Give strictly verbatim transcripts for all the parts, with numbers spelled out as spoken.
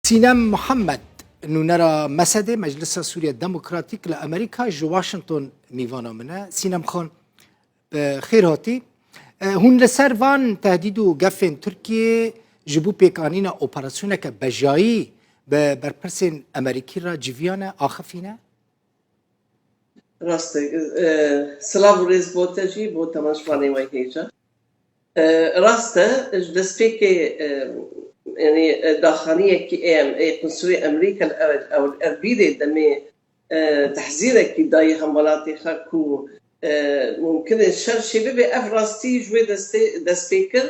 Sînem Muhammed, nûnera mesedê Meclisa Sûriya Demokratîk li Amerîka, ji Washington mîvana min e. Sînem Xan, bi xêr hatî. E, hûn li ser van tehdîd û gefên Tirkiyê ji bo pêkanîna operasyoneke bejayî bi berpirsên Amerîkî re civiyane, axifîne? Rast e. E, silav û rêz bo te jî, bo temaşvanê we hêja. E, rast e, ji destpêkê, e, yanî, e, daxaniyekî ê em, ê Qunsulê Amerîka li Er-, Er-, Erbîlê demê, e, tehzîrekî dayî hemwelatê xwe ku, e, mumkin e şer çê bibe, ev rastî ji wê destê, dest pê kir,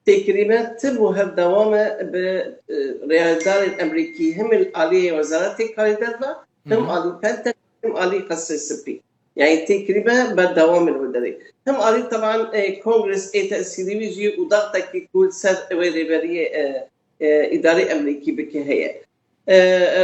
têkilî me tim û hevdewam e bi, e, rêdarên Amerîkî, him li aliyê Wezaretê Karê Derve, him Hı hı. alî Pentagon, him alî Qesrê Spî. Yani têkilî me berdewam in wê derê. Him alî teban, e, Kongres ê tesîrî wî jî û daxtekî ku li ser wê rêberiyê, e, e, îdarê Amerîkî bike heye. E,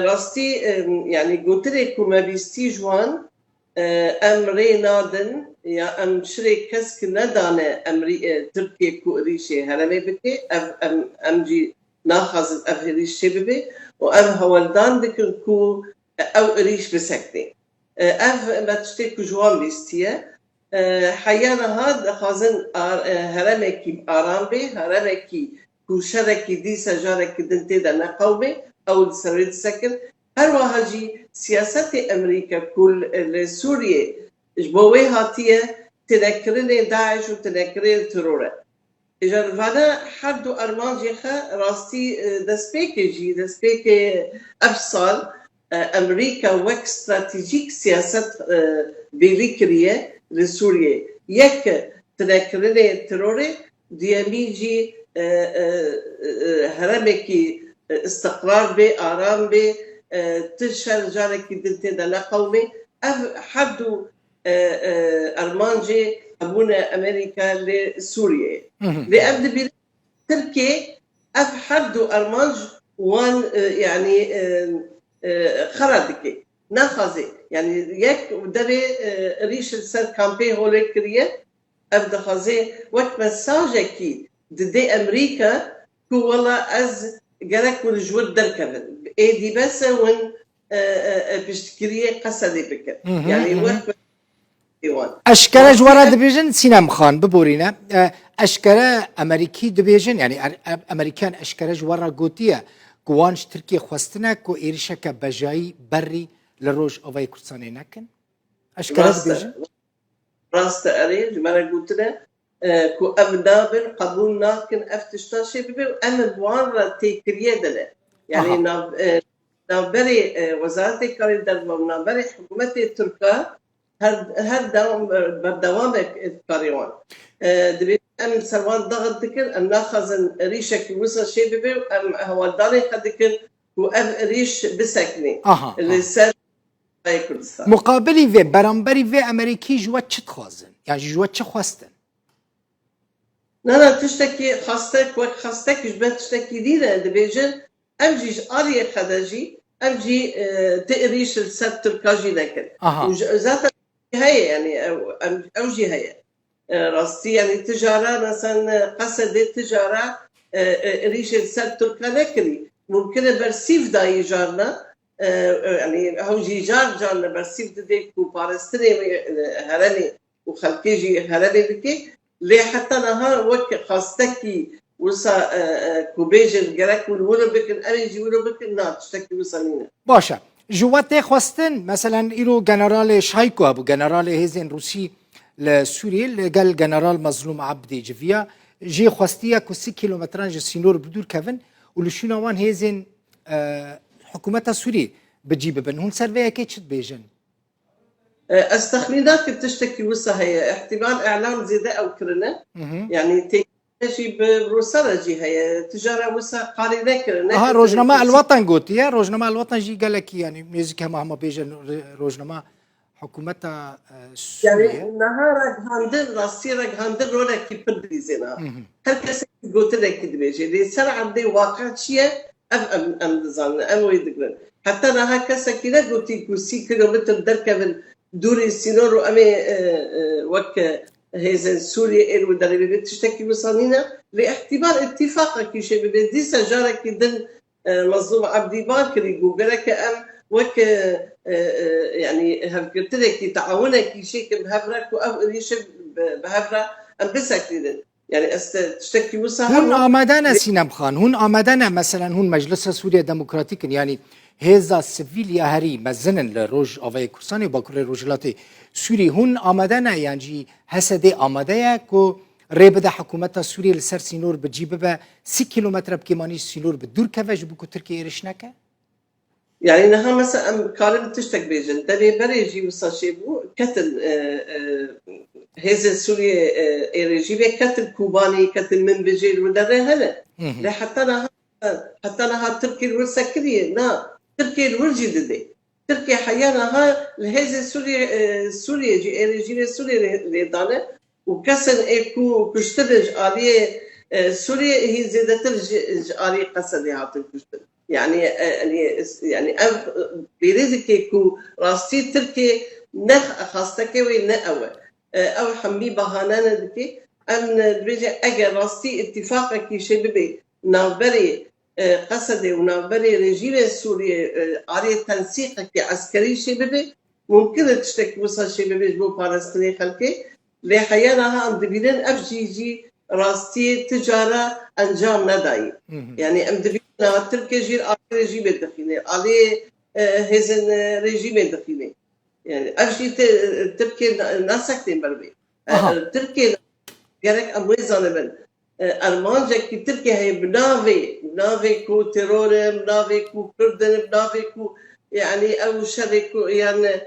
rastî, e, yani gotinê ku me bîstî ji wan, e, em rê nadin ya em şirê kesk nedane Amerî-, e, Tirkiye ku êrîşê herêmê bike, ev, em, em jî naxwazin ev êrîş çê bibe û em hewldan dikin ku ew êrîş bisekine. E, ev me tiştê ku ji wan bîstiye. E, heya niha dixwazin ar-, e, herêmekî aram bê, herêmekî ku şerekî dîsa carekî din tê de neqewime, ew li ser wê disekin. Her wiha jî siyasetê Amerîka ku li, li Sûriyê ji bo wê hatiye, tinekirinê DAIŞ û tinekirinê teror e. Îja li vana her du armancê xwe rastî, e, destpêkê jî, destpêkê ev sal, e, Amerîka wek stratejîk siyaset, e, bêlî kiriye li Sûriyê. Yek tinekirinê terorê, duyemî jî, e, e, e, herêmekî, e, istiqrar bê, aram bê, e, ti şer carekî din tê de neqewimê. Ev her du, e, e, armancê hebûne Amerîka li Sûriyeyê. Hı hı. Lê ev dibîne Tirkê ev her du armanc wan, e, yanî, e, e, xera dike. Naxwaze. Yanî yek devê, e, êrîş li ser kampê holê kiriye. Ev dixwaze wek mesajekî dide Amerîka ku wela ez gerek hûn ji wir derkevin. Êdî bes e hûn, e, e, e, piştgiriyê Qesedê bikin. Hı hı, Yani hı hı. wek wan. Eşkere ji we re dibêjin, Sînem Xan, biborîne. E, eşkere Amerîkî dibêjin, yani er-, e-, Amerîkiyan eşkere ji we re gotiye ku wan ji Tirkiyê xwestine ku êrişeke bejayî berî li Rojavayê Kurdistanê nekin? Eşkere Rast e. dibêjin? Rast e, erê, ji me re gotine, e, ku ev nabin, qebûl nakin, ev tişta çê bibe û em bi wan re têkiliyê de ne. Yani Aha. nav-, e, navberê, e, Wezaretê Karê Derve û navberê hikûmetê Tirka her, her dewam, e, berdewam e karê wan. E, dibê em ser wan daxit dikin, em naxwazin rîşekî wisa çê bibe û em hewaldanê xwe dikin ku ev rîş bisekine Aha, li aha. ser Rojavayê Kurdistan. Muqabilî vê, beramberî vê Amerîkî ji we çi dixwazin? Yan jî ji we çi xwestin? Na, na, tiştekî xastek, wek xastek ji ber tiştekî dî ne dibêjin, em jî ji aliyê xwe de jî, em jî, e, ti êrîş li ser Tirka jî nekin. Aha. Û ji, zaten heye, yani, ew, em, ew jî heye. E, rastî, yani, tijara, mesela, e, Qesedê tijara, e, e, êrîşê li ser Tirka nekirî. Mumkin e bersîv dayî carna, e, e, yani, ew jî car carna bersîv didê ku parastinê wê, e, herêmê û xelkê jî herêmê bike. Lê heta niha wek xastekî wisa, e, e, ku bêjin gerek hûn wilo bikin, em ê jî wilo bikin, na, tiştekî wisa nîne. Baş e. Ji we tê xwestin, meselen, îro generalê Şayko hebû, generalê hêzên Rûsî li Sûriyê, li gel general Mezlûm Ebdî civiya, jê xwestiye ku sî kîlometran ji sînor bi dûr kevin û li şûna wan hêzên, e, hikûmeta Sûrî bi cî bibin. Hûn ser vê yekê çi dibêjin? E, ez texmîn nakim tiştekî wisa heye. Îhtîmal îlan zêde ew kirine. Hı hı. Yani têkilî jî bi Rûsa re jî heye. Tijara wisa qalî nekirine. Aha, rojnama El Watan gotiye. Rojnama El Watan jî gelekî, yani nêzîk hema hema bêje ro-, rojnama hikûmeta, e, Yani Sûriye. Niha reghandin, rastî reghandin rolekî pir dirîzê na. Hı hı. Her kesekî gotinekî dibêje. Lê ser erdê waqe çi ye? Ev em, em dizanin, em wê digirin. Heta niha kesekî negotî ku sî kilometr derkevin dûrê sînor û em ê, e, e, wek hêzên Sûriyê êr û derê bibe, tiştekî wisa nîne. Lê îhtîmal îtîfaqekî çê bibe, dîsa carekî din e, Mezlûm Ebdî bar kirî, got gereke em wek, e, e, e, yanî hevgirtinekî, teawunekî şêkin bi hev re ku ev êrîşê bi, bi hev re em biseklînin. Yanî ez te tiştekî wisa Hûn hebû. Amade ne, Sînem Xan, hûn amade ne, meselen hûn Meclisa Sûriye Demokratîk in, yanî hêza sivîl ya herî mezin in li Rojavayê Kurdistanê û Bakurê Rojhilatê Sûrî, hûn amade ne, yan jî H S D amade ye ku rê bide hikûmeta Sûriyê li ser sînor bi cî bibe, sî kîlometre bi kêmanî sînor bi dûr keve ji bo ku Tirkiye êrîş neke? Yanî niha mesela em karin tiştek bêjin. Demê berê jî wisa çêbû, ketin, e, e, hêzên Sûriyê, e, ê rejîmê ketin Kobanî, ketin Minbicê, li wir derê hene. Hı hı. Lê heta niha, heta niha Tirkiye li wir sekiriye. Na, Tirkiye li wir jî didê. Tirkiye heya niha li hêzên Sûriyê, e, Sûriyê jî, ê rejîmê Sûriyê lê, lê dane û kesên ê ku kuştin ji aliyê, e, Sûriyê hîn zêdetir ji, ji aliyê Qesedê hatin kuştin. Yanî, e, yanî, yanî ev, e, bêrê dike ku rastî Tirkiye ne xasteke wê ne ew e. E, ew hemî bahane ne dike. Em, e, dibêje eger rastî îtîfaqekî şê bibe navberê, e, Qesedê û navberê rejîmê Sûriyê, e, arê tensîqekî eskerî şê bibe, mumkin e tiştekî wisa şê bibe ji bo parastinê xelkê. Lê heya niha em dibînin ev jî jî rastiyê ti cara encam nedayî. Hı hı. Yanî em dibînin niha Tirkiye jî alê rejîmê dixîne, alê, e, hêzên, e, rejîmê dixîne. Yanî ev jî te, Tirkiye na-, nasektên ber vê. E, Aha. Tirkiye gerek em wê zanibin. E, armancekî Tirkiye heye bi navê, bi navê ku teror e, bi navê ku Kurd in, bi navê ku, yanî ew şerê ku, yan, e,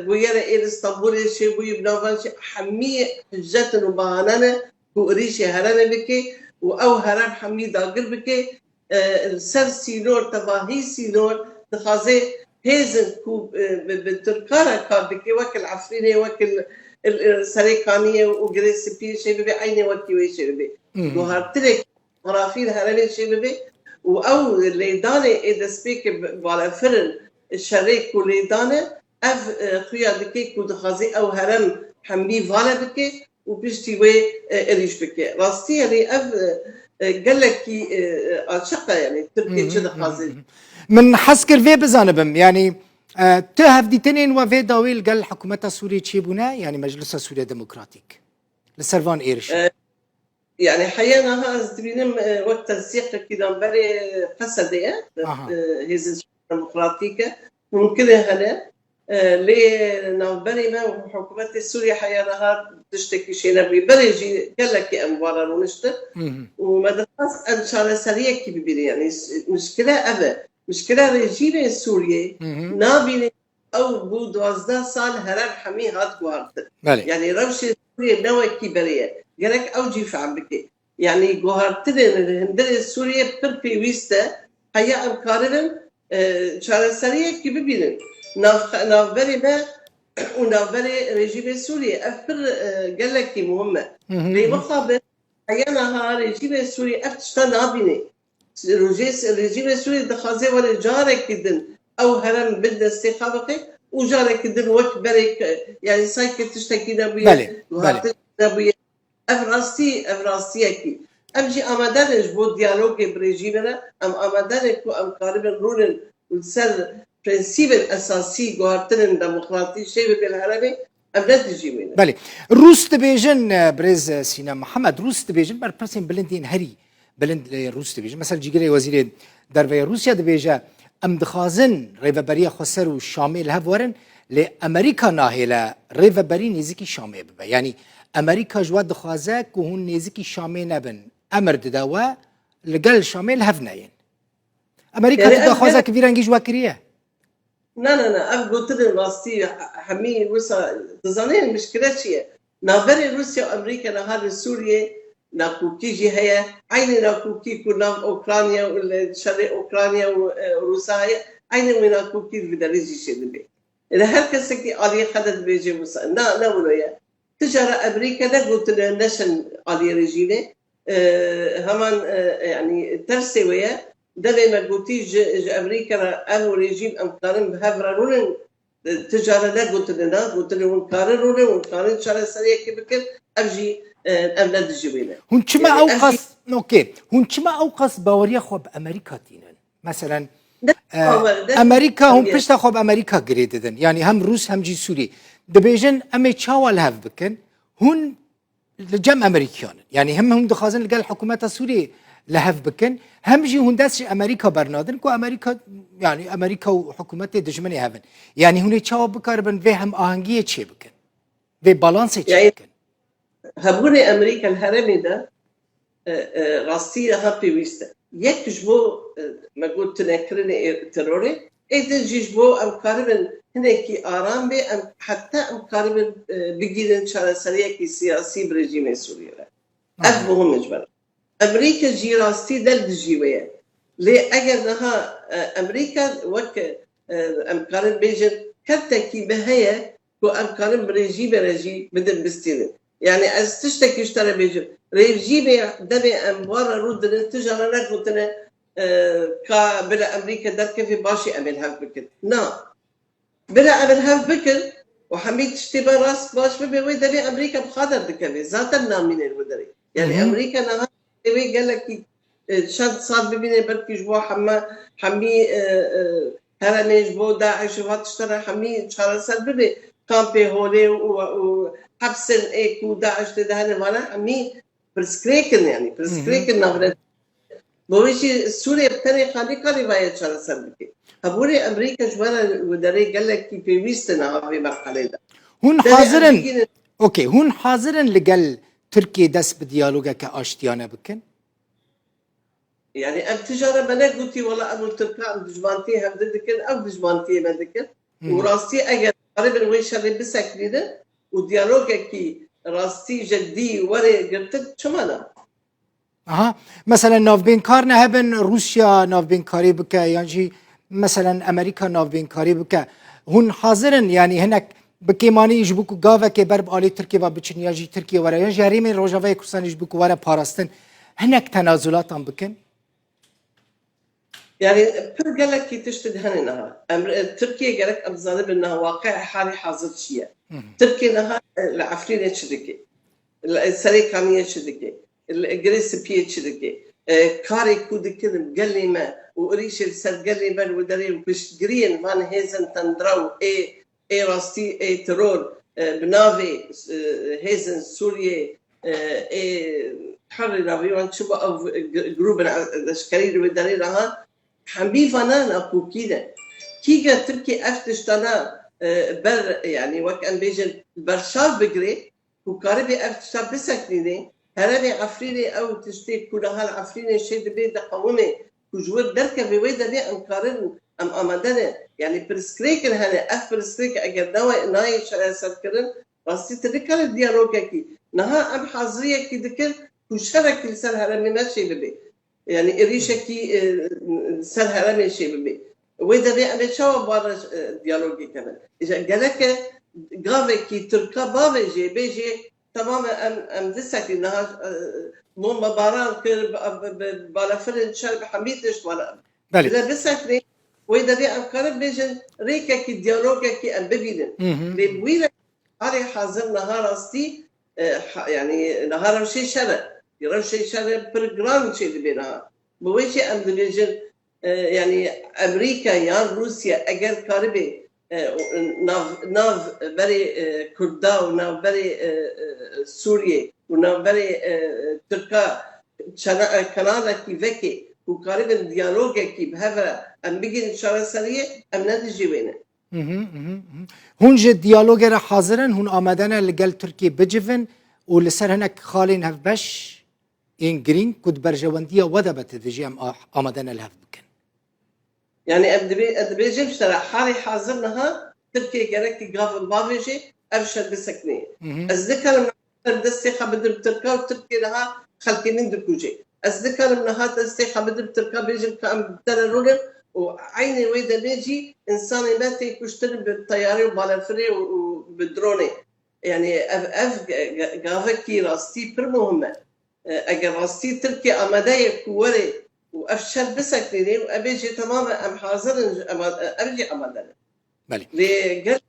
bûyere êr Stenbolê çêbûyî, bi navan çi, hemî hicet in û bahane ne ku êrîşê herêmê bike û ew herêm hemî dagir bike. E, li ser sînor, tevahî sînor, dixwaze hêzin ku, e, bi, bi Tirka re kar dike, wek li Efrînê, wek li, li, li Serêkaniyê û Girê Spiyê çêbibe, eynê wekî wê çêbibe. Hı hı. Guhartinek coğrafî li herêmê çêbibe û ew lêdanê ê destpêkê bi-, balefir in şerê ku lêdane, ev, e, xuya dike ku dixwaze ew herêm hemî vale bike û piştî wê, e, êrîş bike. Rastî, yanî ev, e, e, gelekî, e, e, açiq e, yanî Tirkiye Hı hı, çi hı hı, dixwaze. Hı hı. Min hez kir vê bizanibim, yanî, e, tu hevdîtinên we vê dawî li gel hikûmeta Sûriyê çêbûne, yanî Meclisa Sûriye Demokratîk li ser van êrişê? E, yanî heya niha ez dibînim, e, wek tensîqekî navberê Qesedê ye, Aha. e, hêzên demokratîk e. Mumkin e hene. E, lê navberê me û hikûmetê Sûriyê heya niha tiştekî çênebûye. Berê jî gelekî em wana rûniştin Hı hı. û me dixwest em çareseriyekî bibînin. Yanî s-, mişkile ev e. Mişkile rejîmê Sûriyê Hı hı. nabîne ew bû duwazdeh sal herêm hemî hat guhartin. Belê. Yanî rewşê Sûriyê ne wekî berê ye. Gerek ew jî fehm bike. Yanî guhartinên li hundirê Sûriyê pir pêwîst e. Heya em karibin, e, çareseriyekî bibînin. Nav-, navberê me û navberê rejîmê Sûriyê. Ev pir, e, gelekî muhim e. Hı hı, Lê hı. mixabin, heya niha rejîmê Sûriyê ev tişta nabîne. Rojê, rejîmê Sûriyê dixwaze were carekî din ew herêm bin destê xwe bixe û carekî din wek berê, e, yanî sankê tiştekî nebûye, Belê, belê. guhartin nebûye. Ev rastî, ev rastiyekî. Em jî amade ne ji bo diyalogê bi rejîmê re, em amade ne ku em karibin rûnin û li ser prensîbên esasî guhartinên demokratî şê bibe li herêmê, em ne dijî wê ne. Belê. Rûs dibêjin, e, birêz, e, Sînem Mihemed, Rûs dibêjin, berpirsên bilind yên herî bilind lê Rûs dibêjin. Mesela cîgirê Wezîrê Derve ya Rûsya dibêje, em dixwazin rêveberiya xweser û Şamê li hev werin, lê Amerîka nahêle rêveberî nêzîkî Şamê bibe. Yanî Amerîka ji we dixwaze ku hûn nêzîkî Şamê nebin. Emir dide we li gel Şamê li hev neyên. Amerîka Yanî tu ev daxwazek vî rengî ji we kiriye? Na, na, na, ev gotinên rastî he-, hemî wisa dizanê mişkile çi ye. Navberê Rûsya û Amerîka niha li Sûriyê nakokî jî heye. Eynî nakokî ku nav Ukrayna û li şerê Ukrayna û, e, Rûsa heye. Eynî wê nakokî li vî derê jî çêdibe. Lê her kesekî aliyê xwe de dibêje wisa. Na, ne wilo ye. Ti cara Amerîka negotine neşin aliyê rejîmê. E, heman, e, yanî tersê wê ye. Devê me gotî ji, ji Amerîka re ev û rejîm em karin bi hev re rûnin. E, ti cara negotine, na, gotine hûn karin rûnin, hûn karin çareseriyekê bikin. Ev jî, e, ev ne dijî wê ne. Hûn çima Yanî ew ev jî qas, okey, hûn çima ew qas baweriya xwe bi Amerîka tînin? Meselen, e, Amerîka, hûn pişta xwe bi Amerîka girê didin. Yanî hem Rûs hem jî Sûrî. Dibêjin, em ê çawa li hev bikin? Hûn li cem Amerîkiyan in. Yanî hem hûn dixwazin li gel hikûmeta Sûriyê li hev bikin, hem jî hûn dest ji Amerîka bernadin ku Amerîka, yanî Amerîka û hikûmetê dijminê hev in. Yanî hûn ê çawa bikaribin vê hemahengiyê çêbikin? Vê balansê çêbikin? Hebûnê Amerîka li herêmê de, e, e, rastî niha pêwîst e. Yek ji bo, e, me got tunekirinê ê terorê, ê din jî ji bo em karibin hinekî aram bê, em heta em karibin, e, bigîrin çareseriyekî siyasî bi rejîmê Sûriyê re. Ev muhim e ji ber. Amerîka jî rastî der dijî wê ye. Lê eger niha, e, Amerîka wek, e, em karin bêjin, kertekî me heye ku em karin bi rejîmê re jî bidin bistînin. Yani ez tiştekî ji te re bêjim. Rejîmê demê em wan re rû dinin, tu jana negotine, e, ka bila Amerîka derkeve başî em ê li hev bikin. Na. Bila em li hev bikin û hemî tiştê me rast baş bibe, wê demê Amerîka bi xwe derdikeve. Zaten namîne li wê derê. Yani Amerîka niha wê gelekî, e, çend sal bimîne, belkî ji bo heme, hemî, e, e, heremê ji bo DAIŞ û va tişta re hemî çareser bibe. Kampê holê û, û hepsên ê ku DAIŞ tê de hene, vana hemî pirsgirêk in, yani pirsgirêk in navre. Bo wê jî Sûriyê bi tenê xalî kalî vaye çareser bike. Hebûrê Amerîka ji we re û derê gelekî pêwîst e niha vê merhelê de. Hûn hazir in, okey, hûn hazir in li gel Tirkiyê dest bi diyalogeke aştiyane bikin? Yani em tijara me negotî, wela em û Tirka em dijmantiyê hevdi dikin, ew dijmantiyê me dikin. Û rastî eger karibin wê şerê biseknînin û diyalogekî rastî jedî were girtin, çima ne? Aha. Mesela navbênkar ne hebin, Rûsya navbênkarî bike, yan jî mesela Amerîka navbênkarî bike. Hûn hazir in, yanî hinek bi kêmanî ji bo ku gavekê ber bi alî Tirkiyê ve biçin, ya jî Tirkiye were, yan jî herêmên Rojavayê Kurdistanê ji bo ku were parastin, hinek tenazulatan bikin? Yani pir gelekî tişt di hene niha. Em, e, Tirkiye gerek em zanibin niha waqiya halê hazir çi ye. Tirkiye niha, e, li Efrînê çi dike? Li, e, Serê Kaniyê çi dike? Li Girê Spiyê çi dike? E, karê ku dikin gelê me û irîşê li ser gelê me li wê derê û piştgiriyên van hêzên tendra û ê ê rastî, ê teror, e, bi navê, e, hêzên Sûriyê, e, ê herî navê wan çi bû, ev g-, grûbin, e, leşkerî li wê derê niha hemî vana nakokî ne. Kîge Tirkî ev tiştana, e, ber, yani wek em bêjin berçav bigire, ku karibê ev tişta biseknînê, herêmê Efrînê ew tiştê ku niha li Efrînê şê dibê diqewime ku ji wir derkeve, wê demê em karin, em amade ne. Yani pirsgirêkin hene, ev pirsgirêk eger nawe-, nayê çareserkirin, rastî tu nikare diyalogekî. Niha em haziriyekî dikin ku şerekî li ser herêmê me çêbibe. Yani êrîşekî, e, ser herêmê çêbibe. Wê demê em ê çawa bi wan re, e, diyalogê kevin? Îja gereke gavekî Tirka bavêjê, bêjê, temam e, em, em disekîn, niha, e, bombebaran kir, bi, bi, bi balafirên çer, bi hemî tişt wan. Belê. Bila bisekînê, wê demê em karin bêjin, rêkekî, diyalogekî em bibînin. Lê bi wî re halê hazir niha rastî, e, ha-, yani niha rewşê şer e. Rewşê şer e pir giran çêdibe niha. Bi wê jî em dibêjin, e, yani Amerîka yan Rûsya eger karibê, e, nav, nav berê, e, Kurda û nav berê, e, e, Sûriyê û nav berê, e, Tirka çena-, e, kanalekî vekê ku karibin diyalogekî bi hev re em bigihînin çareseriyê, em ne dijî wê ne. Mhm, mhm, mhm. Hûn ji diyalogê re hazir in, hûn amade ne li gel Tirkiyê bicivin û li ser hinek xalên hevbeş ên girîng ku di berjewendiya we de be, tu dijî em a-, amade ne li hev bikin? Yani em dibê-, em dibêjin ji te re halê hazir niha Tirkiye gerekî gavin bavêjê ev şer biseknê. Mhm. Ez nikarim ser destê xwe bidim Tirka û Tirkiye niha xelkê min dikuje. Ez nikarim niha destê xwe bidim Tirka bêjim ka em bi te re rûnin û eynê wê demê jî insanê me tê kuştin bi teyarê û balefirê û, û bi dronê. Yani ev, ev ge-, ge-, gavekî rastî pir muhim e. E, eger rastî Tirkiye amade ye ku were û ev şer biseknîne û ev bêje temam e, em hazir in, em, ev jî amade ne. Belê. Lê gel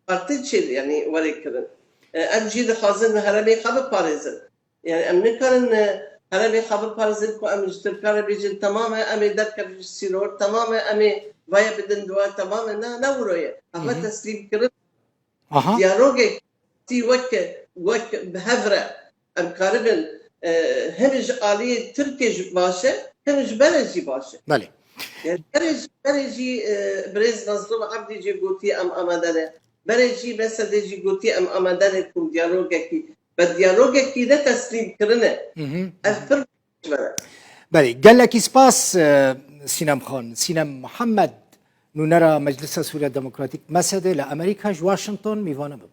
partin çê, yani were kirin. E, em jî dixwazin herêmê xwe biparêzin. Yani em nikarin, e, Herêmê xwe biparêzin ku em ji Tirkan re bêjin temam e, em ê derkevin ji sînor, temam e, em ê vaya bidin di we, temam e. Na, ne wiro ye. Ev Mhm. teslîm kirin. Aha. Diyalogek tî wek, wek bi hev re em karibin, e, hem ji aliyê Tirkê jî baş e, hem ji berê jî baş e. Belê. Yani berê jî, berê jî, e, birêz Mazlûm Ebdî jî gotiye em amade ne. Berê jî Mesedê jî gotiye em amade ne ku diyalogekî, bi diyalogekî ne teslîm kirine. Mhm. Ev pir ji me re. Belê, gelekî spas, e, Sînem Xan. Sînem Mihemed, nûnera Meclisa Sûriya Demokratîk, Mesedê, li Amerîka, ji Washington mîvana me bû.